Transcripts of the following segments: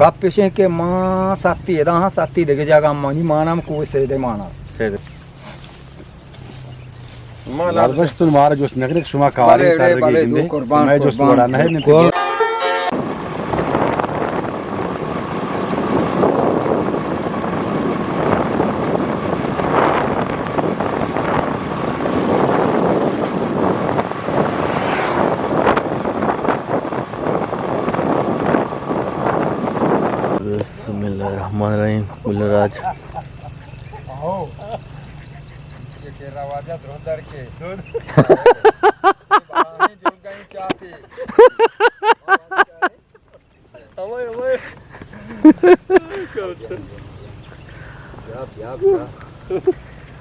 گپ اش انت کہ ما ساتی ادا ہاں، ساتی دگہ جاگہ، منی مانا ہم کوہ سیدے مانا۔ سیدے۔ ما لال بخش، تو مارا جست نہ کرے کہ شما کاریں بلے، تر بلے، گندے۔ دو قربان، میں جست قربان، وڑا نہ ہے، نہ قربان۔ بسم اللہ الرحمن الرحیم۔ گل راج۔ اہو۔ یہ کہ رواجہ درو در کے۔ باہیں جو گئیں چاہتے۔ اوئے، اوئے۔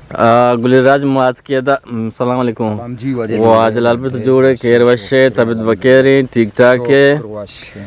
آ، گل راج مات کے دا، م، سلام علیکم۔ سلام جی، واجہ واجہ لال۔ لال پہ تو جوڑے، خیر وشے، طبیعت بکیریں، ٹھیک ٹھاک ہے؟ شکر وش۔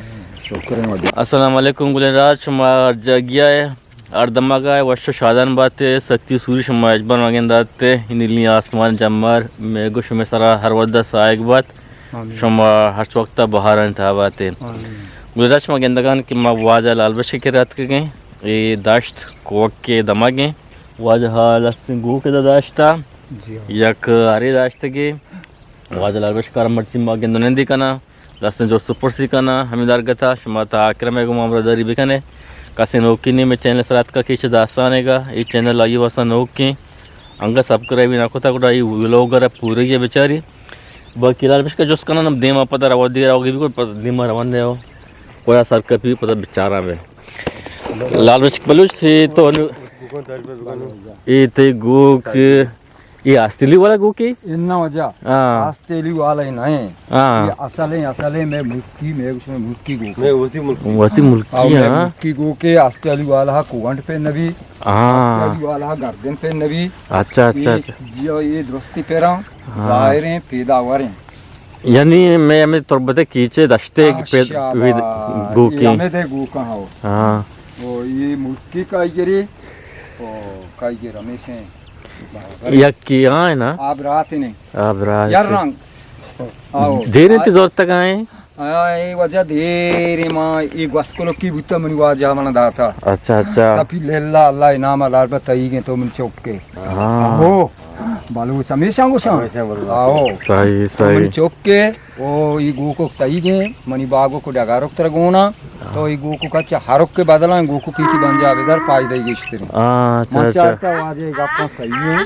شکر ہے واجہ۔ السلام علیکم گل راج، شما ہر جاگہ ہے، ہر دماغ ہے، وش و شادان بات ہے، سختی سوری شما اجبر مگن دات ہے، نیلی آسمان جمر، میں گو شما سرا ہر ودا سائگ بات۔ آمین۔ شما ہر وقت بہارانی تہا بات۔ آمین۔ گل راج، شما گندگان کہ ما واجہ لال بخش کے رات کے گئے، اے داشت کوک کے دماغ ہیں۔ واجہ ہا لستیں گوک دا داشتا۔ جی ہاں۔ یک ہرے داشتگے۔ واجہ لال بخش کار مرچی ما گندو نندی کنا۔ لستیں جو سپرسی کنا، ہمیں درگتا، شما تا اکرم ہے گو ما برادری بکنے۔ کسی نوکی نہیں، میں چینل سرات کا کیچ داستانے گا۔ یہ چینل آئی واسا نوکی۔ انگا سبسکرائب نہ کتا، گڑا یہ ویلوگر پورے یہ بیچاری۔ باقی لال بخش کا جست کنن، ہم دیما پتہ روا دے رہا ہوگی، بالکل پتہ دیما روان دے ہو۔ کویا سر کپی پتہ بیچارہ بے۔ لال بخش بلوچ سے تو انو-، اے تے گوک، اے آسٹریلی والا گوک ہے؟ انا وجہ۔ ہاں۔ آسٹریلی والا ہی نہیں۔ ہاں۔ یہ اصل ہے، اصل ہے، میں ملکی، میں اس میں ملکی گوک۔ میں وتی ملکی۔ وتی ملکی، اور میں ہاں۔ ملکی گوک ہے، آسٹریلی والا کوونٹ پہ نبی۔ ہاں۔ آسٹریلی والا گردن پہ نبی۔ اچھا، اچھا، یہ، اچھا۔ یہ، یہ درستی پیراں، ہاں۔ ظاہر ہیں، پیداوار ہیں۔ یعنی میں ہمیں تربت کیچے دشتے پہ ماشاءاللہ۔ وید گوکی۔ یہ ہمیں دے گوکا ہو۔ ہاں۔ او یہ ملکی کائی گری، او کائی گر ہمیشہ ہیں۔ یک کی آئے نا؟ آب رات نہیں۔ آب رات۔ یار رنگ۔ آؤ۔ دیر انت زور تک آئے؟ آ، اے وجہ دیر ما اے گوسکلو کی بوتا منی واجہ منا داتا۔ اچھا، اچھا۔ سپی للہ اللہ نام لال بتائیگیں تو من چوک کے۔ ہاں۔ ہو۔ بلوچ ہمیشہ گوشاں۔ ہمیشہ بلوچ۔ آؤ۔ صحیح، تو منی صحیح۔ چوک کے، او اے گوکو تائیگیں، منی باگو کو ڈگارک تر گونا، تو اے گوکو کا چہ ہرک کے بدلاں گوکو کیتی بنجا بدر پائدہ گیشتر۔ ہاں، اچھا، من اچھا۔ چارتا واجہ گپاں صحیح ہیں۔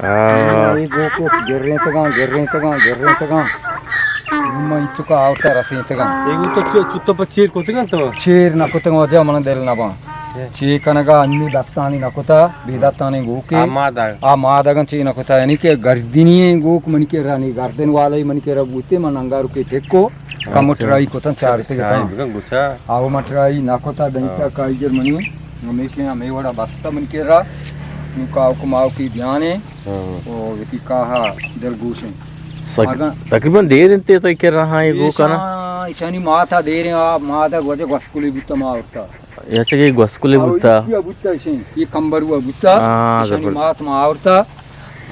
ہاں۔ اے گوکو گرینتگاں، گرینتگاں، گرینتگاں۔ من انچکا آورتا رسینتگاں۔ اے گوکو چو-، چو تو پہ چیر کتگاں تو؟ چیر نہ کتگاں، واجہ من دل نہ باں۔ چے کنگا انو دتانی نہ کتا، بے دتانی گوکے۔ آ مادگ۔ آ مادگاں چے نہ کتا، یعنی کہ گردنی گوک منی کرا نی، گردن والے منی کرا بوتے، من انگارو کے پکو، کمو اچھا۔ ٹرائی کتن چارتے ٹرائی کتن۔ بکن گچا۔ آو من ٹرائی نہ کتا، دنکا ہاں۔ کائی گر منی، ہمیشہ ہمیں وڑا بستا منی کرا، نو کاؤ کماؤ کی بیانے، ہاں۔ او وتی کاہا دل گوشیں۔ سک-، اگاں تقریباً دیر انتے تو کہ رہا ہے گوکا نا؟ ایشاں، ایشانی ماتا دیر ہیں، آ مادگ وجہ گوسکلی بوتا ما آورتا۔ یا چہ کہ گوسکلے آو، بوتا۔ ایشی بوتا ایشیں، یہ کمبروا بوتا۔ ہاں، ایشانی زبر۔ مات ما آورتا۔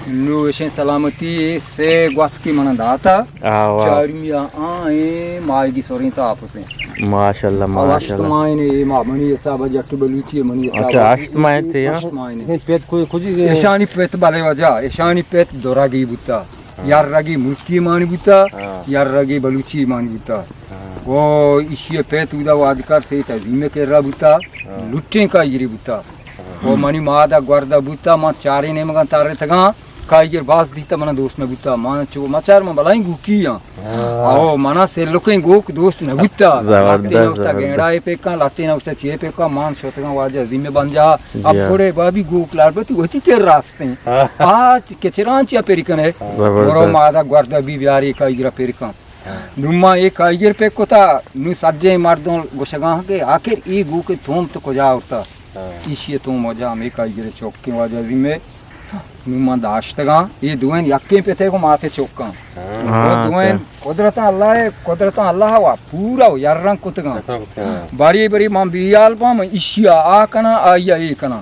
نو ایشیں سلامتی سے گوسکی منا داتا۔ آ، واہ۔ چارمی آئیں ماہیگی سوریں تا آپسیں۔ ماشاءاللہ، آو، ہشت ماشاءاللہ۔ ماہ نے، ما منی حساب جک بلوچی منی حساب۔ اچھا، ہشت ماہ تھے، ہاں؟ ہشت ماہ نے۔ پت کوئی کجی ایشانی پت بلے وجہ، ایشانی پت دو رگی بوتا۔ ہاں۔ یا رگی ملکی مانی بوتا، ہاں۔ یا رگی بلوچی مانی بوتا۔ ہاں۔ او ایشی پت اودا واجکار سیٹ عظیم کے را بوتا، ہاں۔ لٹیں کائی گری بوتا۔ ہاں۔ او منی مادا گوردا بوتا، ما چارے نیمگاں تارے تگاں، کائی گر باز دیتا منا دوست نہ بوتا۔ ما چو، ما چار ما بلائیں گوکی ہاں۔ ہاں۔ او منا سلکیں گوک دوست نہ بوتا۔ زبردست، لاتے نہ گوشتا زبردست۔ گینڈا اے پیکاں، لاتے نہ گوشتا چیے پیکاں، مان شوتگاں واجہ عظیم بنجا۔ جی اب ہاں۔ گھوڑے بابی گوک لال بتی وتی کے راست ہیں۔ ہاں۔ آج کچران چیا پری کنے؟ زبردست۔ برو مادا گوردا بی بیاری کائی گرا پری کن۔ ہاں۔ نو ما اے کائی گر پہ کتا، نو سجیں مردم گوشگاں کہ آخر اے گوک توم تو کجا اٹھتا؟ ہاں۔ ایشی توم وجہ ہمیں کائی گر چوکیں واجہ عظیم ہے۔ نو ما داشتگاں، اے دوئین یکیں پتے کو ماتے چوکاں۔ ہاں۔ او دوئین اچھا۔ قدرتاں اللہ ہے، قدرتاں اللہ وا پورا یرن کتگاں۔ اچھا، اچھا۔ باری باری من بیال پا، من ایشی آ کنا، آئی اے کنا۔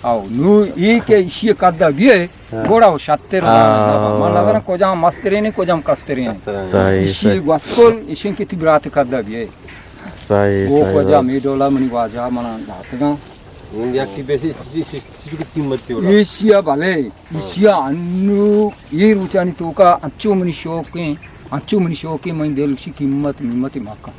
او، نو اے کہ ایشی قدا بیئے، ہاں۔ گوڑا او شتر ہاں۔ دانش نہ با۔ من نظر کجام مسترین، کجام کسترین۔ کسترین۔ صحیح، ایشی صحیح۔ گوسکل، ایشی کہ تی برات قدا بیئے۔ صحیح، گوک صحیح وجہ بات۔ ہمے ڈولا منی واجہ منا داتگاں۔ ہوں، یکی پیسے چی، چی، چی، چی قیمت تھی وڑا؟ ایشیا بلے، ہاں۔ ایشیا انو اے روچانی توکا انچو منی شوق ہیں، انچو منی شوق ہیں، من دل شی قیمت، قیمت مکن۔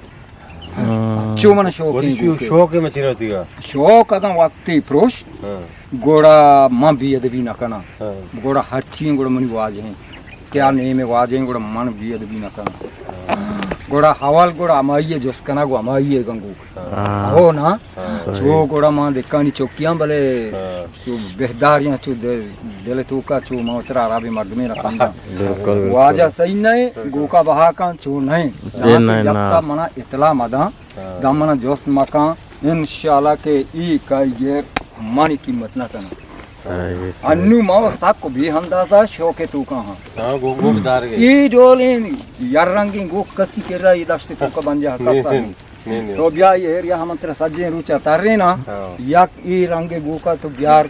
ہاں۔ انچو من شوق وتی ہیں شو-، گوکے۔ شوق ہے مچی رہتی گا۔ شوق اگاں وقتی پروش، ہاں۔ گوڑا من بے ادبی نہ کناں۔ ہاں۔ گوڑا ہر چیز گوڑا منی واجہ ہیں۔ کہ آ نیم واجہ ہیں، گڑا من بے ادبی نہ کناں۔ گڑا حوال گڑا ہمائی جست کناں، گو ہمائی گنگو۔ ہاں۔ ہو نا؟ ہاں۔ چو گڑا ما دکانی چوکیاں بلے ہاں۔ چو بہداریاں چو دل، دل توکا چو ما ترا عربی مردمے نہ کناں۔ بالکل، بالکل۔ واجہ صحیح نہیں، گوکا بہا کن چو نہیں۔ جے نہ کہ نہیں، جب نہ۔ تا منا اطلاع مداں، ہاں۔ داں منا جست مکاں، انشاءاللہ کہ ای کائی گیر مانی قیمت نہ کناں۔ صحیح، صحیح۔ انو ما و سک و بے اندازہ شوق توکا ہاں۔ ہاں، گوک، گوک دار گئے۔ ای ڈولیں یر رنگیں گوک کسی کرا ای دشت توکا بنجا نی، کسا نی، نی۔ نی، نی۔ تو بیا ای ایریا ہم ترا سجیں روچا ترے نا۔ ہاں۔ یک ای رنگ گوکا تو بیار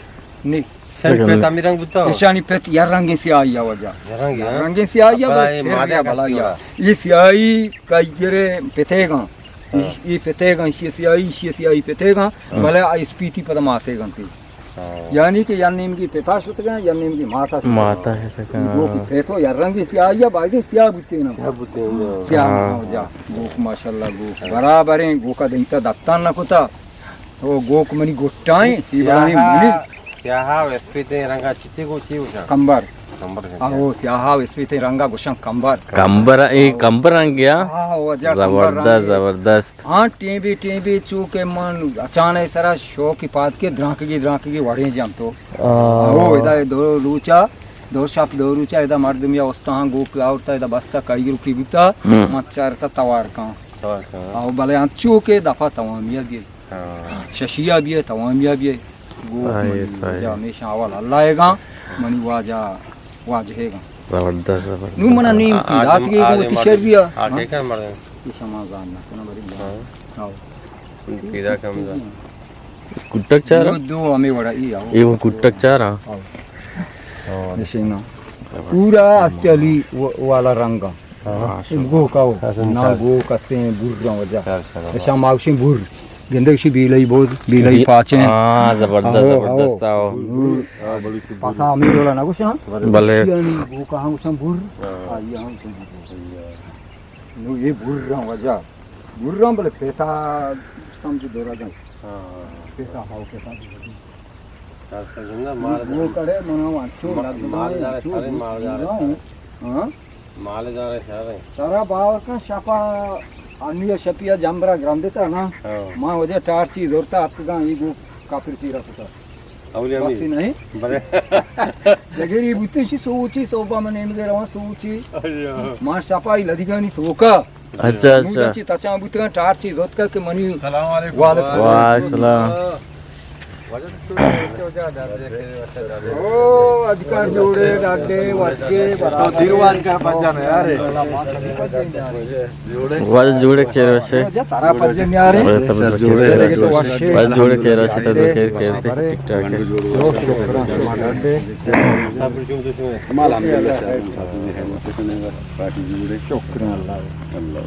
نی۔ شانی پت ہمی رنگ بوتا؟ اشانی پت یر رنگیں سیاہی آ وجہ۔ یر رنگیں، ہاں؟ یر رنگیں سیاہی آ، بس سر مادہ بیا بلایا۔ ای سیاہی کائی گرے پتے گا۔ ہاں۔ ای، ای پتیگاں، اشی سیاہی، اشی سیاہی پتیگاں، ہاں۔ بلے آ اسپیتی پدا ماتیگاں تی۔ ہاں۔ یعنی کہ یا نیمگی پتا شتگاں، یا نیمگی ماتا شتگاں۔ ماتا شتگاں۔ گوکی پیتو یا رنگی سیاہی یا باقی سیاہ بوتے نا۔ سیاہ بوتے نا۔ سیاہ ہاں۔ نا ہو جا۔ گوک ماشاءاللہ گوک۔ برابر ہیں، گوکا دنتا دتان نہ کتا۔ او گوک منی گٹائیں، سی بڑا ہی سیاہا، منی۔ سیاہا و اسپیتیں رنگا چیتے گو چی گوشاں؟ کمبر۔ کمبر گوشاں۔ آہو، سیاہا و اسپیتیں رنگا گوشاں کمبر۔ کمبر، اے کمبر رنگ یا؟ آہو، اجا کمبر رنگ۔ زبردست، زبردست۔ ہاں، ٹیمبے، ٹیمبے چو کہ من اچانک سرا شوق پاد کے درانکگی، درانکگی وڑیں جنتو۔ آہو۔ آہو، ادا دو روچا، دو شپ دو روچا، ادا مردم یا استاں گوک آورتا، ادا بستا کئی گروکی بوتا، ہم۔ من چارتا توار کاں۔ توار کاں۔ آہو، بلے انچو کہ دفعہ توامیا گیل۔ ہاں۔ ششیا بیئے، توامیا بیئے۔ گوک صحیح، منی صحیح۔ واجہ ہمیشہ اول اللہ ء گاں، منی واجہ واجہ ء گاں۔ زبردست، زبردست۔ نو منا نیم آ-، کی آ-، دات گے آ-، گو آ-، تی شر بیا۔ آ-، ہاں؟ کے کن مردم؟ یہ شما زان نہ کنا بری۔ ہاں۔ آؤ۔ پیدا کم زان۔ کٹک چارا؟ نو دو ہمیں وڑا ای آؤ۔ یہ وہ کٹک چارا؟ آؤ۔ نشینا۔ پورا آسٹریالی و-، والا رنگا۔ ہاں۔ گوک آؤ۔ نہ گوک استیں برگاں وجہ۔ اشاں ماوشیں بر۔ گندگ شی بیلئی بود، بیلئی بی-، پاچیں۔ ہاں، زبردست، آہو، زبردست، آہو۔ آہو۔ پاسا ہمیں ڈولا نہ گوشاں۔ بلے۔ یعنی گوکا ہم گوشاں بر۔ ہاں۔ آئی ہم گوشاں بر۔ نو یہ برگاں وجہ۔ برگاں بلے پیسہ سمجھ دورا جان۔ ہاں۔ پیسہ ہاؤ پیسہ۔ گوک اڑے منا وانچو ما-، لگ مال دار ہے، سارے مال دار ہے۔ ہاں؟ مال دار ہے، سارے۔ سارا باور کن شپا، انیا شپیا جمبرا گرندتا نا۔ ہاں۔ ما وجہ ٹارچی زورتا اتکگاں، ای گو کافر چیرا کتا۔ اولی امی۔ بس نہیں۔ بلے۔ جگری بوتی شی سوچی، صوبہ من نیمگے رواں سوچی۔ اچھا۔ ما شپا ای لدیگانی توکا۔ اچھا، نوں اچھا۔ چی تچان بوتگاں، ٹارچی زوتکا کہ منی۔ السلام علیکم۔ وعلیکم السلام۔ وعلیکم السلام۔ او، اجکار جوڑے، ڈاڈے، وشے، تو دیر واج کر پنجا نا یار۔ واج جوڑے کھیر وشے۔ جا تارا پنجا نیارے۔ واج جوڑے کھیر وشے، تو کھیر کھیر ٹھیک ٹھاک ہے۔ شکرا شما ڈاڈے۔ ہمال الحمدللہ۔ پارٹی جوڑے۔ شکر اللہ۔ اللہ۔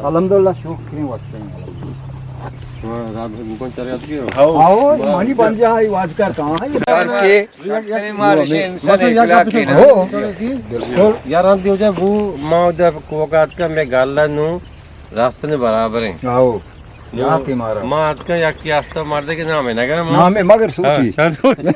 الحمدللہ، شکر وقت۔ ہاں، رات میں بکن چلے آتی ہے۔ آؤ، مانی بنجا ہے، واج کر کہاں ہے؟ کر کے۔ مطلب، یا کیا پتہ ہو؟ یار، ہم دیو جا وہ ماں دے کو کا میں گالا نو۔ راست نے برابر ہیں۔ آؤ۔ نو، یاتی مارا۔ ما اتکا یکی آستا مردے کے نام ہے، نگرا ما۔ نام ہے مگر سوچی۔ ہاں، سوچی۔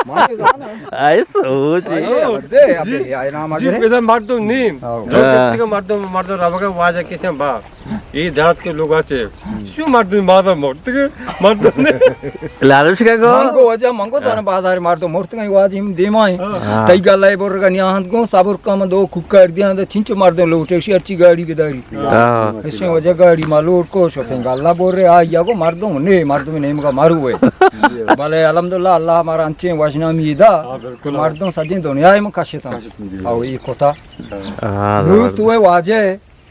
مارے زانا۔ آئے سوچی۔ آئے دے، ابھی آئے نام جی، اگر۔ پیدا مردم نیم۔ آؤ۔ جو ہاں۔ کتے کا مردم، مردم رابگا واجہ کسے با۔ یہ درد کے لوگ آچے۔ شو مردم مادا مرد کے، مردم نے۔ لالوش کا گو؟ منگو وجہ، منگو زانا بازار مردم مرد کے واجہ ہم دیما ہے۔ ہاں۔ تئی گلائے برگا نیاہند گو، صبر کم دو کوکار دیاں دے، چنچو مردم لوٹے، شی ہرچی گاڑی بداری۔ ہاں۔ اشیں وجہ گاڑی ما لوڈ کو شتیں، اللہ بورے آئی گو مردم نے، مردم نیمگا مارو ہے۔ بلے الحمدللہ اللہ مارا انچیں وشنامی دا، ہاں، بالکل۔ مردم سجیں دنیا میں کشتا۔ کشت، جی۔ او ای کتا۔ ہاں، نو زبردست۔ تو ہے واجہ،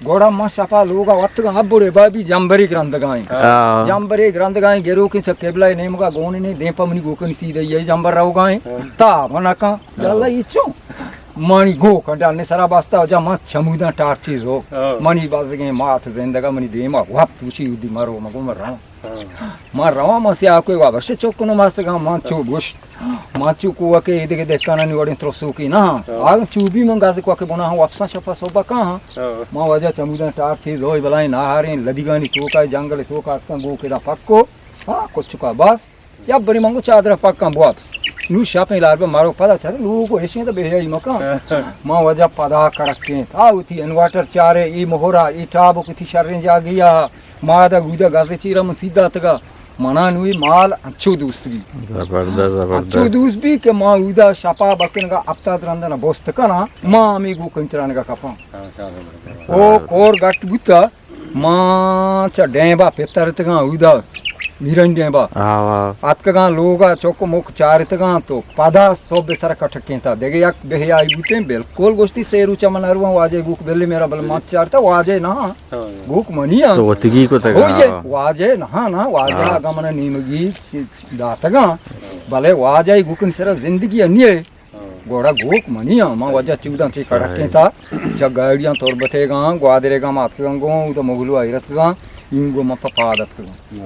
گوڑا ما شپا لوگا وقت ابڑے بابی جمبری گرندگائیں۔ ہاں۔ جمبری گرندگائیں گرو کے چ قبلہ نیمگا گونی نہیں، دیم پا منی گوکنی سیدھے یہ جمبر رہو گائیں۔ ہاں۔ تا منا کا، یاللہ یہ چون؟ منی گوک ڈن سرا بستا، جا من چموداں ٹارچی زو۔ ہاں۔ منی بزگیں مات زندگا منی دیما وپت گوشی اودی مرو، مگو من رواں۔ ہاں۔ من رواں، من سیاہ کوئی وابش چک کنو مستگاں، من چو گوشت۔ من چو کوکے ایدگہ دہکانانی وڑیں ترسوکی نہ ہاں۔ ہاں۔ آ چو بی من گاز کوکے بنا ہاں، وپساں شپا صبح کا ہاں۔ ہاں۔ من واجہ چموداں ٹارچی زوئی بلائیں ناہاریں لدیگانی توکا، جنگل توکا اتکاں گوکے دا پکو۔ ہاں، کچکا بس۔ یا بری منگو چادر پکاں بوابس۔ نو شاپیں لار بہ مارو پدا چر لوگو ایشیں تو بے حیائی مکان۔ ما وجہ پدا کڑکیں۔ آ وتی انوارٹر چارے، ای مہرا، ای ٹاب کتی شریں جاگیا۔ ما دا گودا گزے چیرا من سیدھا تگا۔ منا نوی مال انچو دوست بی۔ زبردست، زبردست۔ انچو دوست بی کہ ما اودا شپا بکنگا ہفتاد رندنا بوست کنا، ما ہمی گو کنچرانگا کپاں۔ او کور گٹ بوتا۔ ما چہ ڈیمبا پترتگاں اودا، میرن ڈیمبا۔ آوا۔ اتکگاں لوگا چوک موک چارتگاں تو پدا صبح سر کٹکیں تا۔ دگہ یک بہیائی بوتیں، بالکل گوشتی سے روچا من ارواں واجہ گوک بلے میرا بل من چارتا واجہ نہ۔ ہاں۔ گوک منی ہاں۔ تو وتگی کو تگا۔ ہو یہ واجہ نہ، نہ واجہ ہاں۔ اگا من نیمگی داتگاں۔ بلے واجہ گوکن سرا زندگی انیے۔ گوڑا گوک منی ہاں، ما وجہ چوداں چی کڑکیں تا، چہ گاڑیاں تربتیگاں، گوادریگاں ماتکگاں گوں، تو مغلو آئرتکگاں، اینگو من پہ پاد اتکگاں۔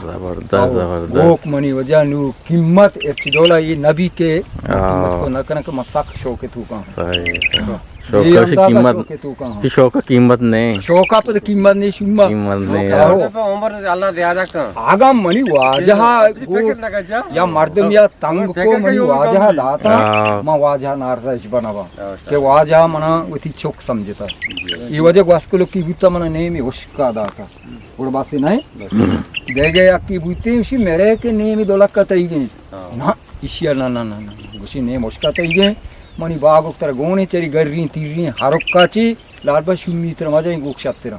زبردست، زبردست۔ گوک منی وجہ نو قیمت ارچی ڈولا یہ نبی کہ من قیمت کو نہ کناں کہ من سک شوق توکاں۔ صحیح، صحیح۔ شوق بے اندازہ قیمت، شوق توکاں، ہاں۔ کہ شوق قیمت نہیں۔ شوق پہ قیمت نہیں، شما۔ قیمت نہیں، شوق ہاں۔ پہ عمر اللہ زیادہ کن۔ آگا منی واجہ گو یا مردم یا تنگ کو منی واجہ داتا، ہاں۔ ما واجہ نارزا اش بنوا۔ کہ واجہ منا وتی چک سمجھتا۔ ای وجہ گواسکلو کی بوتا منا نیمی اشکا داتا۔ اور باسی نہیں؟ دیگه یکی بوتی اشی میرے کہ نیمی دو لکھ تئی گئے۔ ہاں۔ نا، اشی نا، نا، نا، نا۔ گوشی نیم اشکا تئی گئے۔ منی باغ تر گونے چری گرین تیرین ہرکا چی لال با شمی تر مجا گوک شترا۔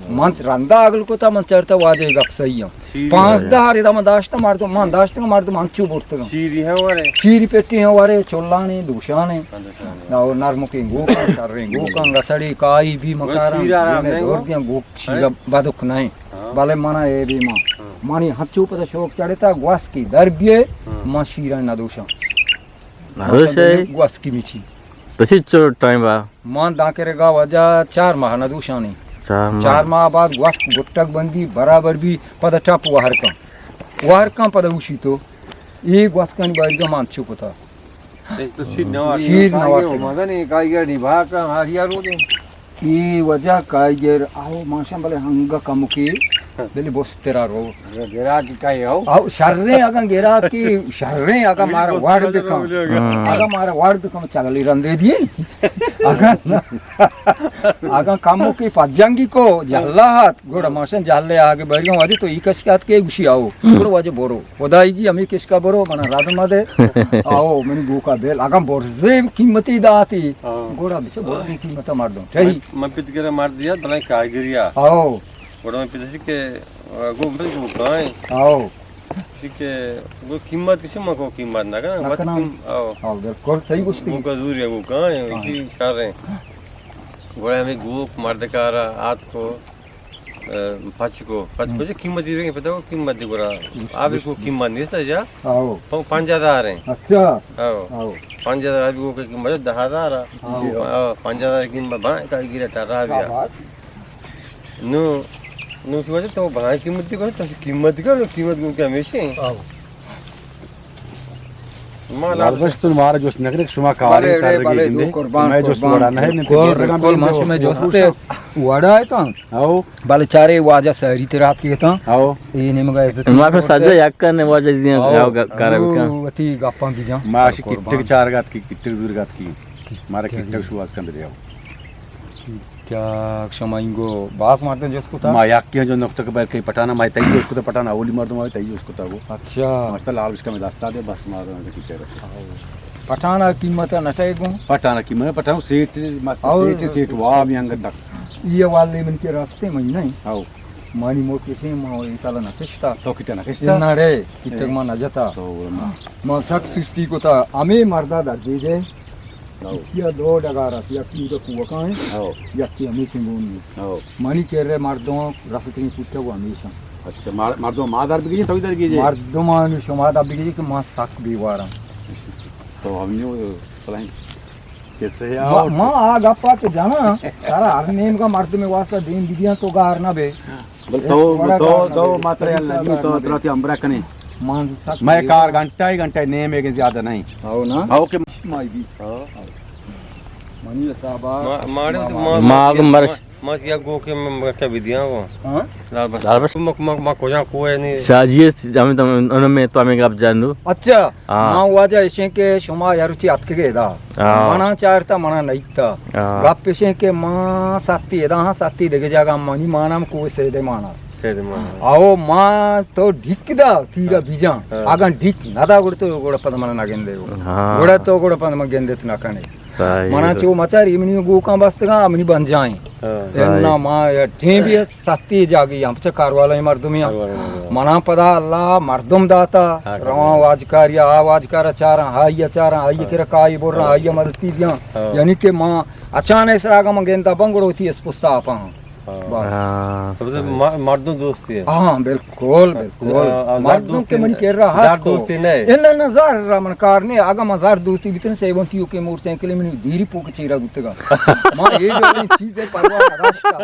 من رندا اگل کتا من چرتا واجہ گپ صحیح ہم۔ پانزدہ ہر ادا من داشتا مردم، من داشتا مردم انچو برتگا۔ شیری ہم ورے۔ شیری پٹی ہم ورے، چلانے، دوشانے۔ ہاں، دوشانے۔ اور نرمکیں گوکاں، شریں گوکاں، گسڑی کائی بی مکاراں، شیر آرام دینے نہیں دور دیاں گوک شیر بدک نہیں۔ ہاں۔ بلے منا اے بی ما۔ ہاں۔ منی ہنچو پتا شوق چڑھتا گواسکی در بیے، ہاں۔ من شیران ندوشاں۔ ندوشے؟ گواسکی میچی۔ تسی چو ٹائم با؟ من دانکرگا واجہ چار ماہ نہ دوشانی۔ چار ماہ۔ چار ماہ بعد گوسک گٹک بندی برابر بی پدا ٹپ وہر کن۔ وہر کن پدا اوشی تو۔ ای گوسکانی بارگا من چو کتا۔ اے تو شیر نوار۔ شیر نوار۔ مزن اے کائیگر نی بھا کن ہاریا رو دے۔ ای وجہ کائیگر آو ماشاء بلے ہنگا کمکی بلے بسترا رو۔ گراکی کئی ہو؟ او شریں اگاں گراکی شریں اگاں مارا وڑ بکن۔ ہاں۔ اگاں مارا وڑ بکن چگلی رندے دی۔ اگاں، اگاں کمو کی پجنگی کو جہلا ہات، گوڑا ماشن جہلے آگے بریوں واجہ تو ای کشکات کے گوشی آؤ۔ گوڑا واجہ برو۔ خدائی گی ہمیں کشکا برو، منا رد مدے۔ آؤ، منی گوکا بیل۔ اگاں برزے قیمتی داتی۔ ہاں۔ گوڑا بچے برزے قیمتا مردم۔ صحیح۔ من، من پت گرا مردیا، بلائیں کائیگریا۔ آؤ۔ گوڑا من پت کہ گو بھائی گو کائیں۔ آؤ۔ چی کہ گو قیمت کسی ما کو قیمت نہ کنا، نہ وت کنا۔ قیم-، آؤ۔ آؤ، بالکل صحیح گوشتی۔ گو کا زوری گو کائیں، ہاں۔ اسی شر ہیں۔ گوڑا ہمیں گو مرد کارا آت کو، ا، پچ کو، پچ کو ہم۔ جو قیمت دی رہے، پتہ ہو قیمت دی گوڑا۔ آپ کو قیمت نہیں تھا جا۔ آؤ۔ پنجاہ ہزار ہیں۔ اچھا۔ آؤ۔ آؤ۔ پنجاہ ہزار آپ کو قیمت دہ ہزار ہے۔ آؤ۔ آؤ، پنجاہ ہزار قیمت بنا کا گرا ٹرا بیا۔ نو، نو کی وجہ تو بھائی قیمت دی کرو، تو قیمت دی کرو، قیمت کو کیا ہمیشہ ہیں۔ آؤ۔ ما لال بش تو مارا جوست نکرے، شما کارے بلے، تر بلے، گندے۔ تو قربان، میں جوست قربان۔ وڑا نہ ہے، نہیں تو بالکل، گرگان بالکل، بندے ما ہو۔ شما جوست وڑا ہے تاں۔ آؤ۔ بلے چارے واجہ ساری ترات کے تاں۔ آؤ۔ اے نیمگا عزت ما پہ سجا یک کرنے واجہ دیاں، آؤ۔ آؤ، گا-، کارا بکن۔ وتی گپاں بجاں۔ ما شی قربان۔ کٹک چارگات کی، کٹک زورگات کی۔ مارا کٹک شواز کن دے آؤ۔ چا شما اینگو باز مردم جست کتا؟ ما یکیاں جو نقطہ کے بیر کئی پٹانا، ما تئی جست کتا پٹانا، اولی مردم آئے تئی جست کتا گو۔ اچھا۔ ماشتا لال بشکا میں دستا دے، بس ما دو کی چہرہ۔ پٹانا قیمت نٹے گو؟ پٹانا قیمت، پٹانا سیٹ، مست آؤ۔ سیٹ، سیٹ وا بھی انگت تک۔ یہ والے من کے راستے میں نہیں۔ آؤ۔ مانی مو کسے ما انشاءاللہ نہ کشتا۔ تو کتا نہ کشتا؟ نہ رے، کتک ما نہ جتا۔ تو ما۔ ما سک سستی کتا، ہمیں مردا در دے دے۔ ہاؤ۔ یا دو ڈگار است، یکی اودے کوکا ہیں، ہاؤ۔ یکی ہمیں سنگون ہیں۔ ہاؤ۔ منی کرے مردم رستگیں پوچھا وہ ہمیشہ۔ اچھا، مر-، مردم ما در بگیجی، تو در گیجی؟ مردمانی شما در بگیجی کہ ما سک بیوارم۔ تو ہم نیو سلائیں۔ ما، ما آ گپا کہ جناں، ترا ہر نیمگا مردمے واسطہ دیم بدیاں تو گار نہ بے۔ بل تو، تو، تو ما ترا یل نہ دیں، تو ترا تی امبرا کنے۔ مئے کار گھنٹہ ای گھنٹہ ای نیمے کہ زیادہ نہیں۔ او نا۔ او کہ مائی بھی۔ منی حسابا۔ ما، ماڑے تو ما، ما، ما، ما، ما، یک گوکے من کیا بدیاں وہ۔ ہاں؟ لال بخش۔ لال بخش۔ مک، مک، مک کجا کوئے نہیں۔ شاہ جی، ہمیں تو، انہوں میں تو ہمیں گپ جان دو۔ اچھا۔ ہاں۔ ما واجہ اشیں کہ شما یاروچی اتکگے دا۔ ہاں۔ منا چارتا، منا نیتا۔ ہاں۔ گپ اشیں کہ ما ساتی ادا ہاں، ساتی دگہ جاگہ منی مانا ہم کوہ سیدے مانا۔ سیدے مانا۔ او ما تو ڈھک دا تیرا بیجاں۔ ہاں۔ اگاں ڈھک نہ دا گڑ تو گڑ پد منا نہ گندے ہو۔ ہاں۔ گڑ تو گڑ پد من گندت نہ کنے۔ منا چو مچاری منی گوکاں بستگاں، منی بنجائیں۔ ہاں۔ انا ما ٹیم بھی ساتی جاگی ہم چہ کاروالا مردمی ہم۔ کاروالا مردمی۔ منا پدا اللہ مردم داتا، ہاں، رواں واجکاریا، آ واجکارا چاراں، آئیا چاراں، آئیا کرا کائی برراں، آئیا مدتی دیاں۔ ہاں۔ یعنی کہ ما اچانک سراغا من گندا بنگڑو تی اسپستا آپاں۔ ہاں۔ بس۔ ہاں۔ تو مطلب ما، مردم دوستی ہے۔ ہاں، بالکل، بالکل۔ آ، آ، مردم کہ منی کرا ہر کو۔ دوستی نہیں۔ ان نہ زر را من کار نے، اگا من زر دوستی بیتن سیبن تیو کے موٹر سائیکل منی دیری پوک چیرا بوتگا۔ ما یہ جو چیز ہے پرواہ نہ داشتا۔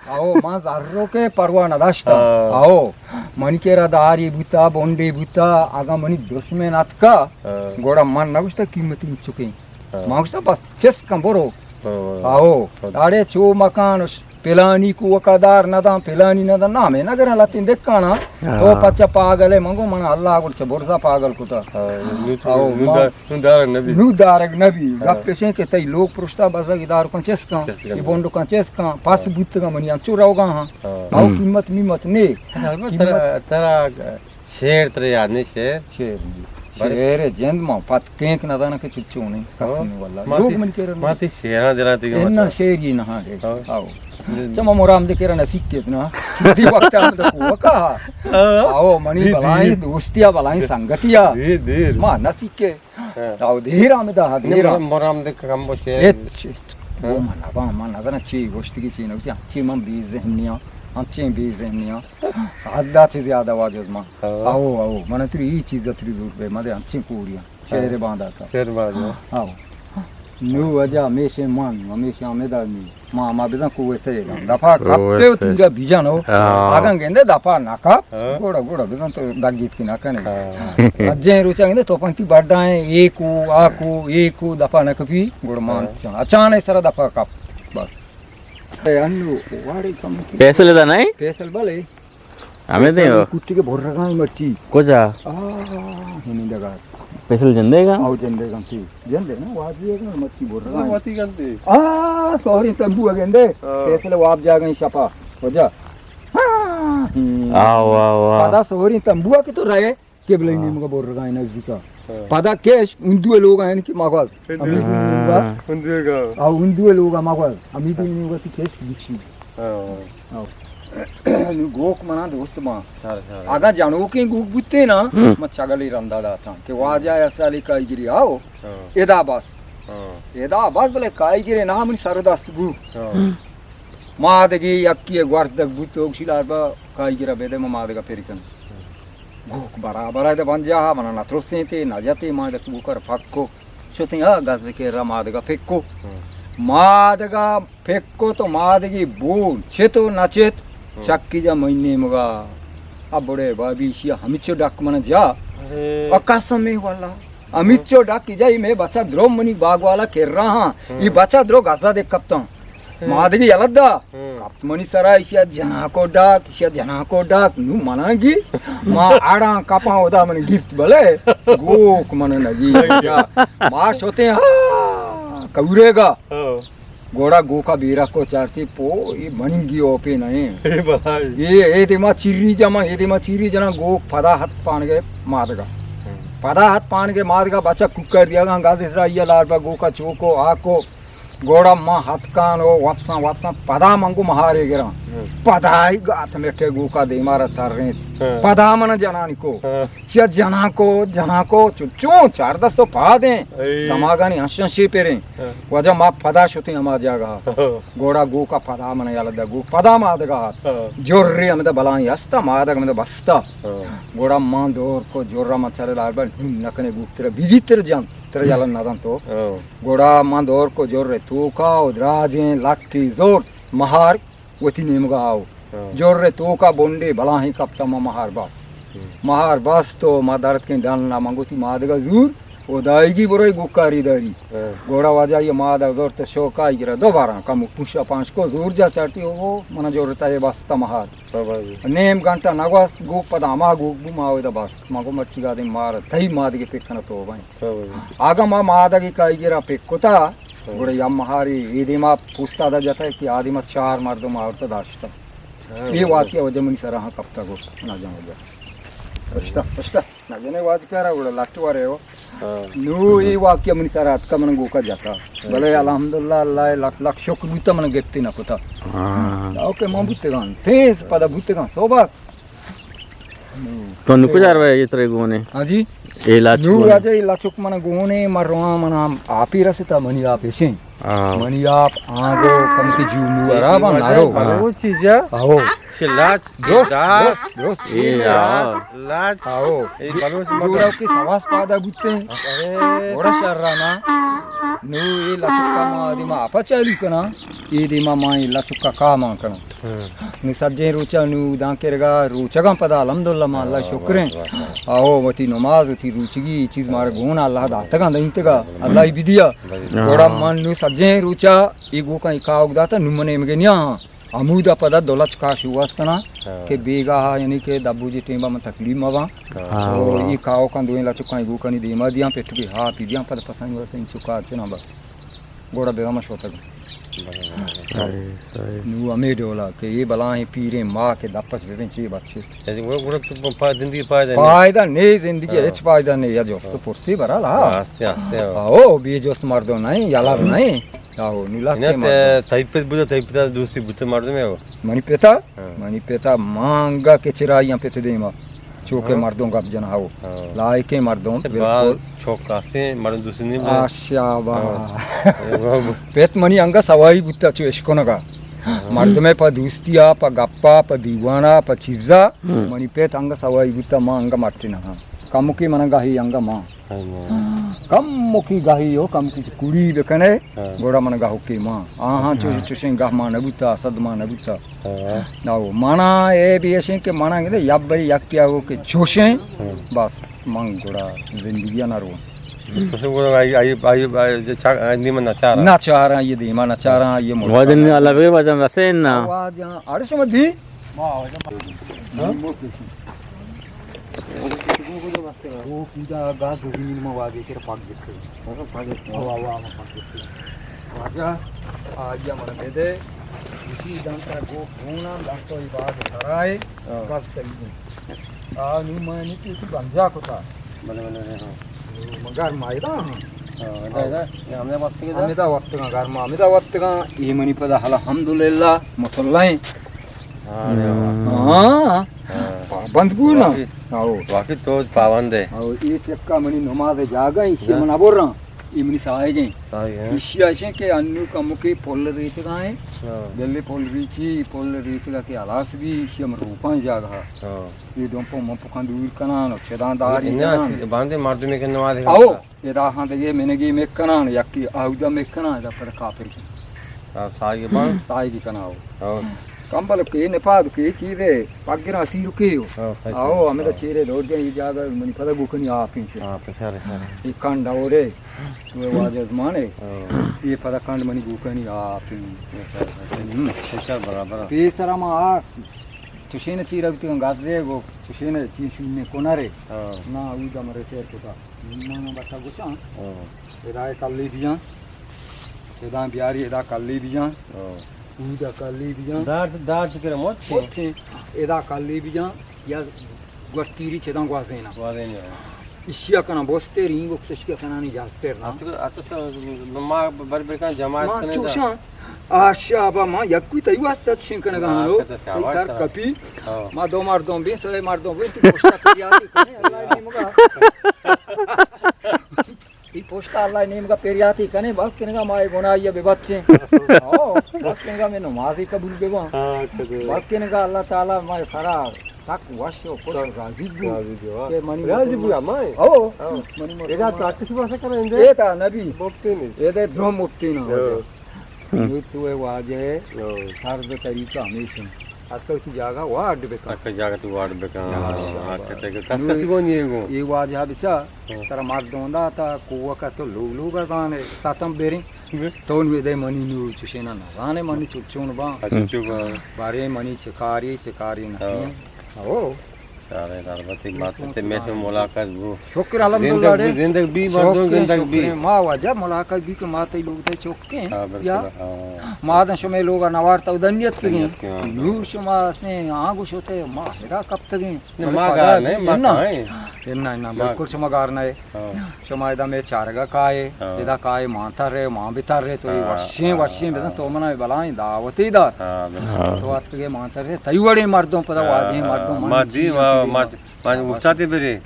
او، ما زرو کے پرواہ نہ داشتا۔ ہاں۔ او، منی کرا داری بوتا، بونڈے بوتا، اگا منی دشمن اتکا، ہاں۔ گوڑا من نہ گوشتا قیمت چکیں۔ ہاں۔ ما گوشتا بس چس کن برو۔ ہاں۔ آو، ہاں۔ داڑے چو مکانش، پلانی کو وقا دار ندان، پلانی ندان، نامے نگران لتین دکانا۔ ہاں۔ تو پچا پاگل ہے، منگو من اللہ گڑ چا برزا پاگل کتا۔ ہاں، نو تو، آو، نو ما دار، نو دارگ نبی۔ نو دارگ نبی۔ ہاں۔ گپ پیشیں کہ تئی لوگ پرشتا بزگ ادار کن چس کن، چس کن۔ یہ بونڈو کن چس کن، پس ہاں۔ بوتگا منی انچو روگا ہاں۔ ہاں۔ آو ہم۔ قیمت میمت نے۔ البت قیمت ترا، ترا شعر ترے یاد نہیں شعر؟ شعر نہیں۔ بلے شعر جند ما پت کینک نہ دانا کہ چچو نہیں۔ ہاں۔ قسم واللہ۔ ما لوگ تی، من کہہ رہا ما تی شعراں دلاں تی کہ انہاں مطلب شعر ہی نہ ہے۔ ہاں۔ آو۔ جند۔ چما مرام دے کہہ رہا نہ سیکھ کے اتنا۔ چیزی وقت ہم تو کو کہا۔ ہاں۔ آو، منی جی، جی۔ بلائیں دوستیا، بلائیں سنگتیا۔ دیر، دیر۔ ما نہ سیکھ کے۔ ہاں۔ آو، دیر آمدہ، دیر۔ مرام دے کم بو شعر۔ ہچ، ہچ۔ ہاں۔ وہ من ابا، من نظر چی گوشتگی چی نہ، چی من بی ذہنیاں، انچیں بی ذہنیاں۔ حدا چہ زیادہ واجہ ما۔ ہاں۔ آو، آو، من تری ای چیز تری زور پہ، مدے انچیں کوڑیاں۔ شعر ہاں۔ بانداتا۔ شعر بانداتا۔ آو۔ نو وجہ ہمیشہ من، ہمیشہ آمدہ نی۔ ما، ما بزن کوہ سیل۔ دفعہ کوہ کپتے و سیل۔ تیرا بیجن ہو۔ ہاں۔ اگن گندے دفعہ نہ کپ۔ ہاں۔ گوڑا، گوڑا بزن تو دگیت کی نہ کنے۔ ہاں۔ اجیں روچا گندے تو پنتی بڑا ہیں، ایکو، آکو، ایکو دفعہ نہ کپی، گوڑا مان ہاں۔ چان۔ اچانے سر دفعہ کپ۔ بس۔ اے انو، واڑے کم۔ پیسل دا نہیں؟ پیسل بلے۔ ہمیں دے ہو۔ کٹی کے بھر رکھا ہے مرچی۔ کجا؟ آ، ہنی دگا۔ پیسل جندے گا؟ آو جندے گا تی۔ جندے نا، واجی ہے نا مرچی بھر رکھا ہے۔ واتی گندے۔ آ، سوری تمبو گندے۔ ہاں۔ پیسل واب جا گئی شپا۔ کجا؟ ہاں، ہم۔ آو، آو، آو۔ پدا سوری تمبو کے تو رہے۔ قبلہ ہاں۔ نیمگا بور رگائیں نزدیکا۔ ہاں۔ پدا کش ہندو لوگ ہیں کہ مغل۔ ہندو۔ ہمیں بھی نیمگا۔ ہاں۔ ہندو گا۔ آ ہندو لوگ مغل۔ ہمیں بھی نیمگا تی کش گشی۔ ہاں۔ آو۔ نو گوک منا دوست ما۔ سارا، سارا۔ اگا جنوکیں گوک بوتے نا، ہم۔ ما چگلی رندا داتاں کہ واجہ ایسا علی کائی گری آو۔ ہاں۔ ادا بس۔ ہاں۔ ادا بس بلے کائی گری نا منی سر دست بو۔ ہاں۔ ہم۔ ما دگی یکی گوردگ بوت تو گشی لار با کائی گرا بیدے ما، ما دگا پری کن۔ گوک برابر ء دہ بنجاہ ء منا نہ ترسینتے، نہ جتے، ما دہ کوکر پکو شتیں ء گز کے را ما دگہ پکو۔ ہاں۔ ما دگہ پکو تو ما دگی بون چت و نہ چت، ہاں۔ چکی جا مئی نیمگا۔ اب بڑے بابی شیا ہمیچو ڈک من جا۔ ارے۔ و قسم واللہ۔ ہمیچو ڈک جا، ای مے بچا درو منی باگوالا کر رہا ہاں۔ ہاں۔ ای بچا درو گزا دے کپتاں۔ مادگی یلہ دا۔ ہم۔ کپت منی سرا، ایشی ء جناکو ڈاک، ایشی ء جناکو ڈاک، نو منانگی، ما اڑاں کپاں، ادا من گپت بلے، گوک من نگی۔ ما شتیں، ہا، کورے گا۔ ہاں۔ گوڑا گوکا بیرا کو چارتی پو، ای مننگی اوپے نہیں۔ اے بلائی۔ اے، اے دے ما چیری جما، اے دے ما چیری جنا، گوک پدا ہت پانگے مادگا۔ ہم۔ پدا ہت پانگے مادگا، بچا کوکر دیا گا، گاز اسرا، یہ لار با گوکا چوکو، آکو۔ گوڑا ما ہتکان و وپساں، وپساں، پدا من گو مہارے گراں۔ ہم۔ پدا ای گات مٹے گوکا دیما را ترینت۔ ہاں۔ پدا من جنانی کو۔ ہاں۔ چیا جنان کو، جنان کو، چو-، چون چار دست و پادیں۔ اے۔ دماغانی ہنشن شی پریں۔ ہاں۔ واجہ ما پدا شتیں ہما جاگہ۔ ہاں۔ گوڑا گوکا پدا من یلہ دا، گوک پدا مادگا آت۔ ہاں۔ جرے ہمدا بلائیں ہستا، مادگ ہمدا بستا۔ ہاں۔ گوڑا من دور کو جرا من چلے لال بل، ہم نکنے گوک ترا، بیگی تر جان، ترا یلہ ندن تو۔ ہاں۔ گڑا من دور کو جر توکا و دراجیں لٹی زور مہار وتی نیمگا آو۔ ہاں۔ جر توکا بنڈے بلاہیں کپتا ما مہار باس۔ ہاں۔ مہار باس تو ما درد کیں ڈن نا من گوتی مادگا زور و دائیگی بروی گوکاری داری۔ ہاں۔ گوڑا واجہ یہ مادگ زور تو شوکا گرا دوبارہ کم پوشا پانچ کو زور جا چاٹی ہو منا جر تا یہ بستا مہار۔ ہاں بھائی۔ نیم گھنٹہ نگوس گوک پدا ہما گوک بو ما ودا باس۔ ما گو مرچی گادیں مار تئی مادگے پکنہ تو بھائی۔ ہاں۔ آگا ما مادگی کائی گرا پک کتا، ہاں۔ گڑا یا مہاری اے دیما پوستا دا جتا کہ آ دیما چار مردم آورتا داشتا۔ ہاں، اے ہاں۔ واقعہ وجہ منی سرا ہاں کپتا گو، نہ جان وجہ۔ پشتا، پشتا، نہ جنے واج کرا گڑا لٹ وارے ہو۔ ہاں۔ نو اے واقعہ منی سرا اتکا من گوکا جتا۔ ہاں۔ بلے الحمدللہ اللہ لک لک شکر بوتا من گپتی نہ کتا۔ ہاں۔ اوکے من بوتگان، تیز پدا بوتگان، صحبت۔ تو نو کجا روئے یہ ترے گونے؟ ہاں جی۔ اے لاچ نو گونے۔ راجہ اے لاچک من گونے، من رواں من آپی رستا، منی آپ ایشیں۔ ہاں۔ منی آپ آنگو کم کی جو نو ارا با نارو۔ بلوچی جا۔ آو۔ چہ لاچ درست، داس۔ درست، درست۔ اے اے آ۔ لاچ۔ آو۔ اے بلوچ مردم۔ گوڑا کی سواس پادا بوتے۔ ارے۔ گوڑا شر رانا۔ نو اے لاچک کا ما دیما آپا چالو کنا۔ اے دیما ما اے لاچک کا کام کنا۔ ہاں۔ نو سجیں روچا نو داں کرگا روچگاں پدا الحمدللہ ما اللہ ہاں، شکریں۔ واہ، واہ، واہ۔ آہو، وتی نماز، وتی روچگی، اے چیز مارا گون اللہ داتگاں دینتگا، اللہ ہی بدیا۔ بلے۔ گوڑا ہاں۔ من نو سجیں روچا اے گوکاں اے کاوگ داتا، نو من ایمگے نیا ہاں۔ ہمودا پدا دولت کاش واس کنا ہاں۔ کہ بیگاہ یعنی کہ دبو جی ٹیمبا من تکلیف مباں۔ ہاں۔ او اے کاوکاں دوئیں لچکاں اے گوکانی دیما دیاں، پٹکے ہا پی دیاں، پدا پسانی واسطے انچو کار چنا بس۔ گوڑا بیگا ما شوتگ۔ صحیح، صحیح۔ نو ہمے ڈولا کہ اے بلاہیں پیریں ماں کہ دپش ببیں چے بچے۔ یعنی وہ گوڑا تو پا-، زندگی فائدہ نہیں۔ فائدہ نہیں، زندگی ہاں۔ ہچ فائدہ نہیں۔ یا جست ہاں۔ پرسی برحال، ہاں۔ آستے، آستے ہو۔ آہو، بے جست مردم نہیں، یلر نہیں۔ آہو، نو لہتے مردم۔ تئی پت بوتا، تئی پتا دوستی بوتا مردم ہے ہو۔ منی پتا؟ ہاں۔ منی پتا مانگا کہ چرائیاں پت دیما۔ چوکہ ہاں۔ مردم گپ جن ہاو۔ ہاں۔ لائکیں مردم، اچھا، بالکل۔ باز چوک کاستے مردم دوست نہیں بوت۔ آ، شاباش۔ ہاں۔ پت منی انگا سوائی بوتا چو اشکنگا۔ ہاں۔ مردمے پا دوستیا، پا گپا، پا دیوانا، پا چیزا، ہاں۔ منی پت انگا سوائی بوتا، ما انگا مٹی نہ ہاں۔ کمکی من انگا ہی انگا ما۔ ہاں، ما۔ کمکی گاہی ہو، کمکی کڑی بکنے، ہاں۔ گوڑا من گاہو کی ما۔ آہاں چو-، ہاں۔ چوشیں گاہ ما نبوتا، صد ما نبوتا۔ ہاں۔ ناو، مانا اے بھی ایشیں کہ مانا گندے یب بری یک کیا ہو کہ چوشیں، ہاں۔ بس من گڑا زندگی نہ رو۔ تو سے گڑا آئی، آئی، آئی، آئی، چا-، آئی دیما نچارا۔ نچارا، یہ دیما نچارا، یہ ملک واجن اللہ بیر واجن رسے نا۔ واجن، اڑے شما دی؟ ہاں؟ او کودا گاز زمین ما واجے کر پاک گفتے۔ ہاں، پاک گفتے۔ ہوا، ہوا، ما پاک گفتے۔ واجہ، آ، یا من بدے، اسی دان تا گو گونا، دان تو عباد سرائے، ہاں۔ گاز تلگی۔ آ، نو ما نی تو بنجا کتا۔ بلے، بلے، بلے، ہاں۔ مگر ما ادا ہاں۔ ہاں، ادا، ادا، یہ ہمیں وقت کے ادا۔ ہمیں دا وقت کا، گھر ما ہمیں دا وقت کا، یہ منی پدا الحمدللہ، مسلح ہیں۔ ہاں، ارے واہ۔ ہاں۔ ہاں۔ پابند بو نا۔ واقعی۔ آؤ۔ واقعی تو پابند ہے۔ آؤ، یہ چکا منی نماز جاگا، اسی ہاں۔ من ابر رہا۔ یہ منی ساہگ ہیں۔ ساہگ ہیں۔ اسی آشیں کہ انو کمکی پل ریچگا ہیں۔ ہاں۔ بلے پل ریچی، پل ریچگا کہ ہلاس بھی، اسی ہم روپان جاگا۔ ہاں۔ یہ دم پو من پکان دور کنان، چدان داری انہا کنان۔ باندے مردمی کہ نماز آؤ۔ ادا ہاں دگہ منگی مکنان، یکی آودا مکنان، ادا پر کافر کی۔ آ، ساہگ بان؟ ساہگی کناو۔ ہاں۔ کمبل کے نپاد کے چیزے، پگرا سیر کے ہو۔ ہاں، صحیح آؤ، صحیح۔ ہمیں تو ہاں۔ چیرے دوڑ گئے، یہ جاگہ منی پدا گوکنی آپ ہی سے۔ ہاں، پسر، سر۔ یہ کنڈ اور ہے، تو واجہ زمانے۔ ہاں۔ یہ پدا کنڈ منی گوکنی آپ ہی۔ پسر، پسر۔ ہم۔ پسر برابر۔ پیسر ہم آ، چشین چیرا بیتگاں گاز دے گو، چشین چین شون نے کنارے۔ ہاں۔ نا، اودا مرے تیر کتا۔ من بچا گوشاں۔ ہاں۔ ادا کلی بیاں۔ ادا بیاری، ادا کلی بیاں۔ ہاں۔ اودا کلی بیاں۔ دار، دار چکر موت چے؟ موت چے۔ ادا کلی بیاں۔ یا گوشتیری چداں گوازینا۔ گوازینا۔ اشیا کناں بوستر، اینگو کس اشیا کنانی جاستر نا۔ اتو، اتو س-، ما بر بر کن جماعت ما کنے دا۔ چوشاں، آ شابا ما یکوی تئی واسطہ چشیں کنگا ہاں، ہنو۔ کتا شاباش تئی سر ترا۔ کپی۔ ہاں۔ ما دو مردم بیں، سوے مردم بیں، تئی پشتا پریاتی کنے، اللہ نیمگا۔ تئی پشتا اللہ نیمگا پریاتی کنے، بلکنگا ما اے گناہی ببچیں۔ ہاں، بلکنگا میں نمازی قبول بباں۔ ہاں، اچھا، جی۔ بلکنگا اللہ تعالی ما سرا سک وش و خوش و راضی بو۔ راضی بو، ہاں۔ کہ منی راضی بو، ہمائے۔ او، ہاں۔ منی ادا مسلمان۔ تو اتش باسا کرا اندے؟ اے تا نبی۔ مفتی نہیں۔ اے دے درو مفتی نہ ہو۔ ہاں۔ نو تو اے واجہ ہے۔ ہاں۔ طرز طریقہ ہمیشہ۔ اتکا وتی جاگہ وارڈ بکن۔ اتکا جاگہ تو وارڈ بکن۔ ہاں، ہاں، شاباش۔ کتے کہ کس نو کسی کو نہیں گو۔ اے واجہ بچا، ہاں۔ ترا مردم داتا، کوکا تو لوگ لوگ زانے، ساتم بیریں۔ تو نو دے منی نو چوشینا نہ زانے، منی چو-، چون با۔ اچھا، چو با۔ بارے منی چکاری، چکاری نہ۔ ہاں۔ او۔ سارے دربتی مات تے میں سے ملاقات بو۔ شکر الحمدللہ زندگ رے۔ بی، زندگ بی، مردم شکر، زندگ بی۔ شکر۔ ما واجہ ملاقات بی کہ ما تئی لوگ تئی چوکیں۔ ہاں، بالکل، یا۔ ہاں۔ ما دن شمے لوگ نوار تو دنیت کگیں۔ دنیت کگیں، ہاں۔ نور شما اسیں آنگو شوتے ما ہدا کپتگیں۔ نہ، ما گار نہیں، ما نہ۔ کائیں۔ نہ، نہ، ما بالکل شما گار نہیں۔ ہاں۔ شما ادا میں چارگا کائے، ہاں۔ ادا کائے مان تر رہے، مان بتر رہے، تو یہ ہاں، وشیں، ہاں، وشیں بزن ہاں۔ تو منا بلائیں دعوتی دار۔ ہاں، بالکل۔ ہاں۔ تو اتکگے مان تر رہے، تئی وڑیں مردم پدا ہاں، واجہیں ہاں۔ مردم ما من دی، چی ما، انت ما، گے؟ ما بس، استاد برے۔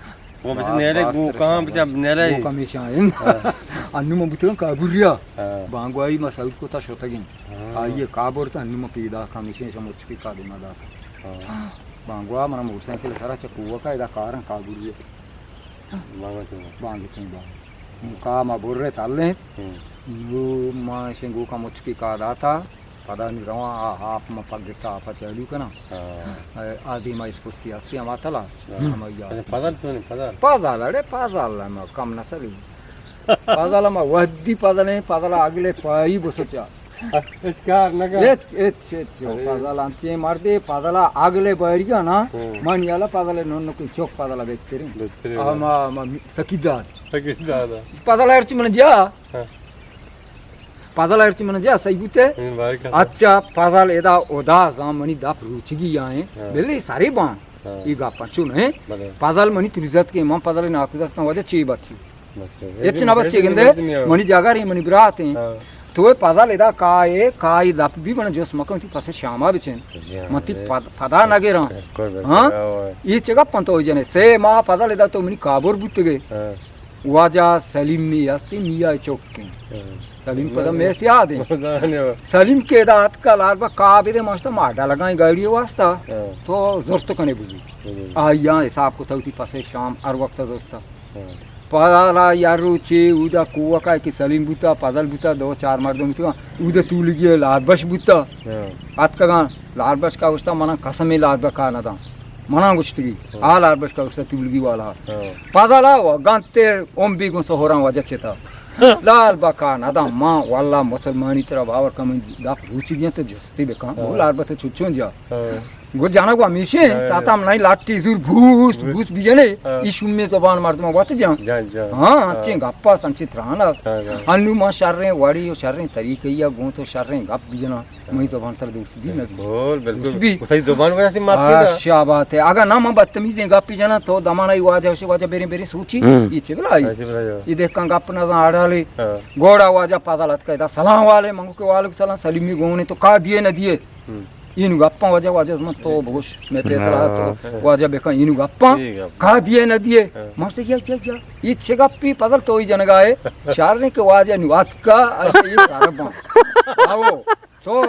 وہ بس بس، نیرے بس، گو ترسا کام بس۔ بچا نیرے۔ گو کمیشاں انت۔ ہاں۔ انو من بوتگاں کابوریا۔ ہاں۔ بانگوائی ما سعود کو تا شتگیں۔ ہاں۔ آئیے کابور تا انو من پیدا کمیشیں شما چکی کا دیما داتا۔ ہاں۔ بانگوا منا موٹر سائیکل سرا چہ کوکا ادا کاراں کابوریا۔ بانگا چون؟ بانگا چون بانگ۔ نو کا ما برے تلیں۔ ہم۔ نو ما شنگو کا مچکی کا داتا۔ پدا نو رواں آ آپ ما پگتا آپ چالو کنا۔ ہاں۔ آ دیما اسپستی ہستی ہما تلا۔ ہاں۔ ہما یاد۔ اچھا، پزل تو نہیں، پزل؟ پزل، اڑے پزل ہم کم نسلی۔ پزل ہم وحدی پزلیں، پزل اگلے پائی بسچا۔ اچ کار نہ کن۔ ہچ، ہچ، ہچ۔ ارے۔ پزل انچیں مردے، پزل اگلے بایریگا نا، ہاں۔ من یالا پزل نون کوئی چوک پزل بہترین۔ بہترین۔ آ، ما، ما سکیدار۔ سکیدار۔ پزل ہرچی من جا۔ ہاں۔ پزل ہرچی من جا، صحیح بوتے؟ ہوں، بارک اللہ۔ اچھا، پزل ادا ادا زان منی دپ روچگی آئیں۔ ہاں۔ بلے سارے بان۔ ہاں۔ ای گپاں چون ہیں؟ بلے۔ پزل منی تریزت کے، من پزل ناکوزت کن، وجہ چی بچی؟ بچے۔ ہچ نہ بچے گندے، منی جاگہ رہی، منی برات ہیں۔ ہاں۔ تو اے پزل ادا کائے، کائے دپ بھی بنا جوس مکن، تو پس شاما بچن۔ جی ہاں، من تی اے۔ پد-، پدا نہ گراں۔ بالکل، بالکل، ہاں؟ ہاں، ہاں۔ یہ چگا پن تو جنے، سے ماہ پزل ادا تو منی کابور بوتگے۔ ہاں۔ واجہ سلیم می ہستی، میا چوکیں۔ ہاں۔ سلیم پدا میں سیاد ہیں۔ سلیم کے ادا اتکا لار با کاب دے ماشتا ما ڈالگائیں گاڑی واسطہ۔ ہاں۔ تو زرت کنے بزو۔ ہاں۔ آیا حساب کو تو تی پس شام ہر وقت زرتا۔ ہاں۔ پدا یار روچے اودا کوکا کہ سلیم بوتا، پزل بوتا، دو چار مردم بوتا، اودا تولگی لاربش بوتا۔ ہاں۔ اتکگاں لاربش کا گوشتا، منا قسم لاربش کا نہ داں۔ منا گوشتگی، ہاں۔ آ لاربش کا گوشتا تولگی والا۔ ہاں۔ پزل آ و گانتے اوم بی گوں سہراں وجہ چتا۔ لاربش کا نہ داں، ما واللہ مسلمانی ترا باور کم دپ روچی گیا تو جستی بکاں۔ ہاں۔ وہ لاربش تو چچون جا۔ ہاں۔ گو جانا گو ہمیشہ ہیں، ہاں، ساتا ہم نہیں لاٹی زور بھوس، بھوس۔ بھوس بیجنے، ہاں۔ ای شومی زبان مردم وقت جان۔ جان، جان۔ ہاں، ہاں۔ انچیں گپا سنچیں تران است۔ ہاں، ہاں۔ انو ما شریں وڑی و شریں طریقے یا گون تو شریں گپ بیجنا، ہاں۔ مئی زبان تر دوست بھی نہ۔ بالکل، بالکل۔ دوست بھی۔ اتھائی زبان وجہ سے مات پیدا۔ شابات ہے۔ اگر نہ ما بدتمیزیں گپ بیجنا تو دمانا ای واجہ سے واجہ بیریں بیریں سوچی، ہم۔ یہ چے بلا ای؟ ہاں، چے بلا ای؟ یہ دیکھ کن گپ نہ زان آڑا لے۔ ہاں۔ گوڑا واجہ پازا لتکا ادا سلام والے، منگو کے وعلیکم سلام، سلیمی گونے تو کا دیے نہ دیے؟ ہم۔ اینو گپاں واجہ، واجہ من تو بگوش، میں فیصلہ ہاں۔ تو واجہ بکن، اینو گپاں۔ ٹھیک ہے۔ کا دیے نہ دیے؟ ہاں۔ ماشتا یا، یا، یا، یہ چھ گپی پزل تو ہی جنگا ہے۔ شارنے کے واجہ نو اتکا، ارے یہ سارا بان۔ آو، تو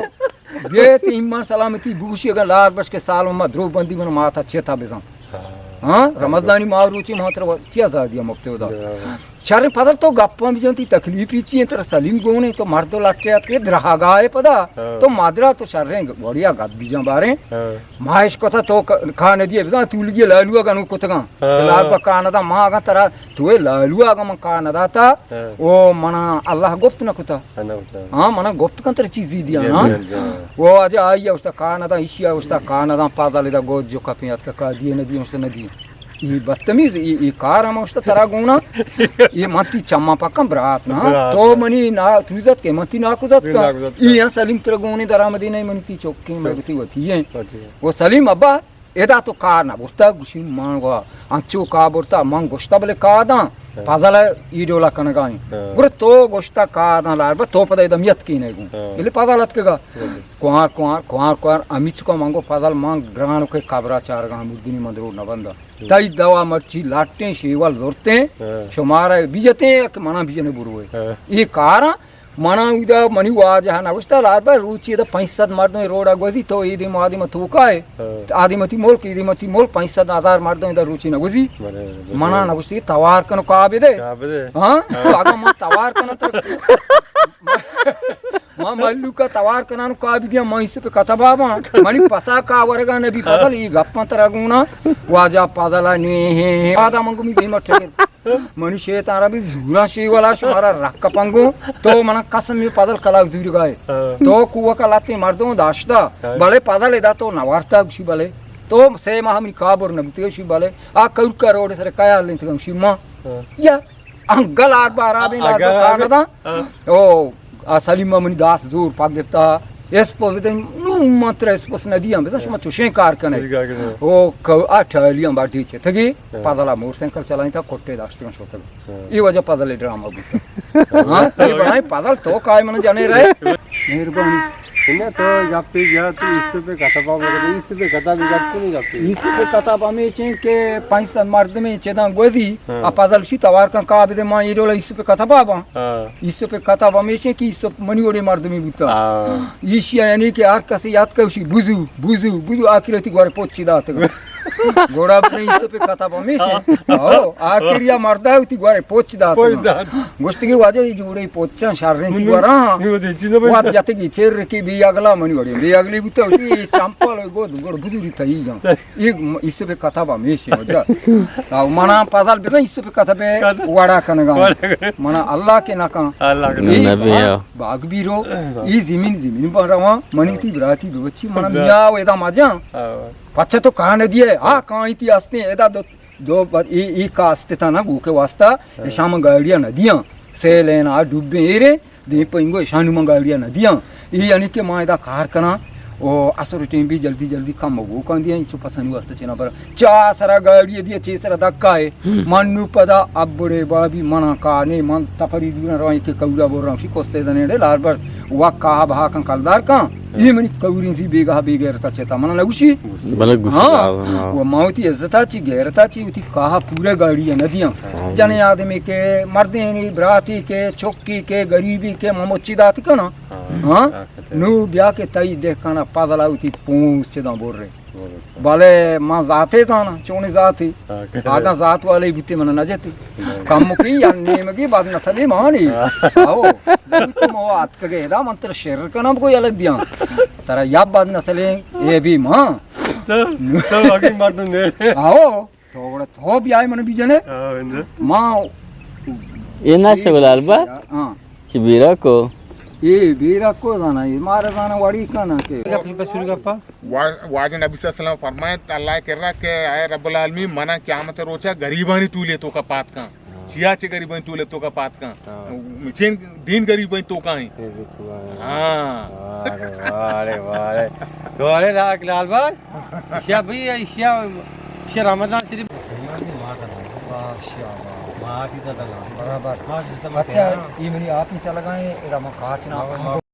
بیت ایمان سلامتی بگوشی اگر لار بش کے سال ما درو بندی من ماتا چیتا بزن۔ ہاں۔ ہاں، رمضانی ماہ روچی ما ترا چیا زادی مفتے ادا۔ ہاں۔ شریں پزل تو گپاں بجن، تئی تکلیفی چی انت؟ ترا سلیم گون انت، تو مرد و لٹے اتکے درہگائے پدا۔ ہاں۔ تو مادرا تو شریں وڑیا گپ بجن باریں۔ ہاں۔ ما اش کتا تو ک-، کا ندیے بزاں تولگی لالو اگا نو کتگاں۔ ہاں۔ لال پکا ندا ما اگا ترا تو اے لالو اگا من کا نداتا۔ ہاں۔ او منا اللہ گفت نہ کتا۔ ہاں، نہ کتا۔ ہاں، منا گفت کن ترا چیزی دیا نا۔ جی، جی۔ او اجا آئی اوشتا کا ندا، ایشی اوشتا کا ندا، پازل دا گوج جو کپیں اتکا کا دیے ندی اوشتا ندی۔ ای بدتمیز، ای، ای کار ہم اوشتا ترا گونا۔ ای من تی چماں پکم برات نا۔ برات تو نا۔ منی نا، تو عزت کے من تی ناکوزت کا۔ ناکوزت کا۔ ای ہاں سلیم ترا گونے درآمدی نہیں، منی تی چوکیں، تو۔ میں گتی وتی ہیں۔ وتی ہیں۔ وہ سلیم ابا، ادا تو کار نہ برتا، گوشی من وا انچو کا برتا، من گوشتا بلے کا داں، ہاں۔ پزل ای ڈولا کنگا ایں۔ ہاں۔ گڑا تو گوشتا کا داں لار با، تو پدا ادا میت کی نہ گوں۔ ہاں۔ بلے پزل اتکگا۔ ہاں۔ کوار، کوار، کوار، کوار، امیچ کو منگو پزل من گرانو کے قبرا چارگا مردنی من درو نہ بندا۔ ہاں۔ تئی دوا مرچی لاٹیں شیوال زورتیں، ہاں۔ شمارا بیجتیں کہ منا بیجنے بروے۔ ہاں۔ ای کاراں منا اودا منی واجہ نہ گوشتا، لار با روچی دا پنچ سد مردم روڈا گوزی، تو ای دیم آدم توکا ہے۔ ہاں۔ آدمتی ملک، ای دیمتی ملک، پنچ سد ہزار مردم دا روچی نہ گوزی۔ بلے، بلے۔ منا نہ گوشتی توار کنو کا بدے۔ کا بدے۔ ہاں؟ ہاں۔ تو اگا من توار کنو تو ما ملوکا توار کنان کا بدیا، ما ایسو پہ کتا بابا۔ منی پسا کا ورگا نبی پزل، ای گپاں ترا گونا۔ واجہ پزلا نی ہے، ہے۔ آدا من گمی دیما ٹھیک۔ منی شیطان را بھی زورا شی والا شمارا رکھ پنگو۔ تو منا قسم می پزل کلاک زور گائے۔ ہاں۔ تو کوہ کا لاتے مردوں داشتا۔ ہاں۔ بلے پزل ادا تو نوارتا گشی بلے۔ تو سے ماہ منی کابر نبوتے گشی بلے۔ آ کور کا روڈ سر کیا لینت گشی ما۔ ہاں۔ یا انگل آر بارا بین آر اگر بکار آگے ندا۔ ہاں۔ او آ سلیم منی داس زور پاک گپتا۔ اسپوس بدن، نو من ترا اسپوس ندیاں، بزن شما چوشیں کار کنے۔ صحیح کار کنے۔ او کو-، آ ٹالیاں باڈی چتگی، ہاں۔ پزلا موٹر سائیکل چلائیں تا کٹے داشتگاں شوتگ۔ ہاں۔ ای وجہ پزل ڈرامہ بوتا۔ ہاں، ای بنائیں پزل تو کائے من جانے رہے۔ مہربانی۔ نہ تو گپی گیا تو ایسو پہ کتا بابا، ایسو پہ کتا بھی گپ کو نہیں گپی۔ ایسو پہ کتا ہمیشیں کہ پنچ سد مردمیں چداں گوزی، ہاں۔ آ پزل شی توار کن کا بدے ما ای ڈولا ایسو پہ کتا بابا۔ ہاں۔ ایسو پہ کتا ہمیشیں کہ ایسو منی وڑے مردمی بوتا۔ ہاں۔ ایشی یعنی کہ ہر کسی یاد کشی بزو، بزو، بزو آخر تی گوارے پوچی داتگا۔ گوڑا بزن ایسو پہ کتا ہمیشیں۔ ہاں۔ او، آخر یا مردا تی گوارے پوچ داتگا۔ پوچ دات۔ گوشتگی واجہ ای جوڑے پوچاں شریں تی گوارا۔ نو دے چیز نہ بچ۔ وات جتگی چیر رکی بی اگلا منی وڑے۔ بی اگلی بوتا اسی چمپل گو گوڑ بزوری تئی گا۔ ایسو پہ کتا ہمیشیں وجہ۔ او منا پزل بزن ایسو پہ کتا پہ وڑا کنگا۔ وڑا کنگا۔ منا اللہ کے نہ کن۔ اللہ کے نہ کن۔ نبی باغ، آ۔ باغ بیرو۔ ای زمین زمین پر رواں۔ منی تی براتی بچی منا میا و ادا مجاں۔ ہاں۔ پچھا تو کان دیے۔ ہاں، کان تی استیں ادا دو، دو بر-، ای، ای کا استتا نا گوکے واسطہ۔ ہاں۔ اشاں من گاڑیاں نہ دیاں۔ سیل ہیں آ ڈوبیں ایرے۔ دیم پہ انگو اشانی من گاڑیاں نہ دیاں۔ ای یعنی کہ ما ادا کار کناں، او اسر ٹیم بھی جلدی جلدی کم گو کن دیاں، چو پسانی واسطہ چنا بر۔ چا سرا گاڑی دیا، چے سرا دکا ہے۔ ہم۔ من نو پدا ابڑے بابی منا کا نے، من تفری دورا رواں کہ کورا بور رہاں، شی کوستے دنے ڈے لار بر۔ وا کا بہا کن کلدار کن۔ ہاں۔ ای منی کورین سی بیگاہ بیگیرتا چتا، منا نگوشی؟ بلے گوشی ہاں۔ لازم، ہاں۔ و ما وتی عزتا چی، غیرتا چی، وتی کاہا پورا گاڑی نہ دیاں۔ ہاں۔ جنے آدمی کے، مردینی، براتی کے، چکی کے، غریبی کے، ما مچی دات کنا۔ ہاں۔ ہاں۔ ہاں۔ نو بیا کہ تئی دہکانا پازلا وتی پونس چداں برے۔ برے۔ بلے ما ذاتے زانا، چونی ذاتی۔ ہاں۔ آدھا ذات والے بیتے من نہ جتی۔ ہاں۔ کم کی یا نیمگی بعد نسلی مانی۔ ہاں۔ آؤ۔ بیتی مو آتکگے دا من تر شر کنم کو یلک دیاں۔ ترا یا بعد نسلی اے بھی ماں۔ تو، تو باقی مردم نے۔ آؤ۔ تو گڑا تو بیائے من بیجنے۔ ہاں، بندہ۔ ما اے نہ شغل البا۔ ہاں۔ کہ بیرا کو۔ اے بیرا کو زانا، اے مارا زانا وڑی کنا کہ۔ گپ، بس شروع گپا۔ وا-، واجہ نبی صلی اللہ علیہ وسلم فرمائے، اللہ کرا کہ اے رب العالمین، منا قیامت روچا غریبانی ٹولے توکا پات کن۔ ہاں۔ چیا چے غریبانی ٹولے توکا پات کن۔ ہاں۔ مچین دین غریبانی توکا ہیں۔ اے بالکل، ہاں۔ ہاں۔ واہ رے، واہ رے، واہ رے۔ تو ارے لا-، لال بھائی۔ ایشیا بھئی، ایشیا، ایشیا رمضان شریف۔ برابر۔ اچھا، یہ منی آپ ہی چلا گئے، ادا ما کاچ نہ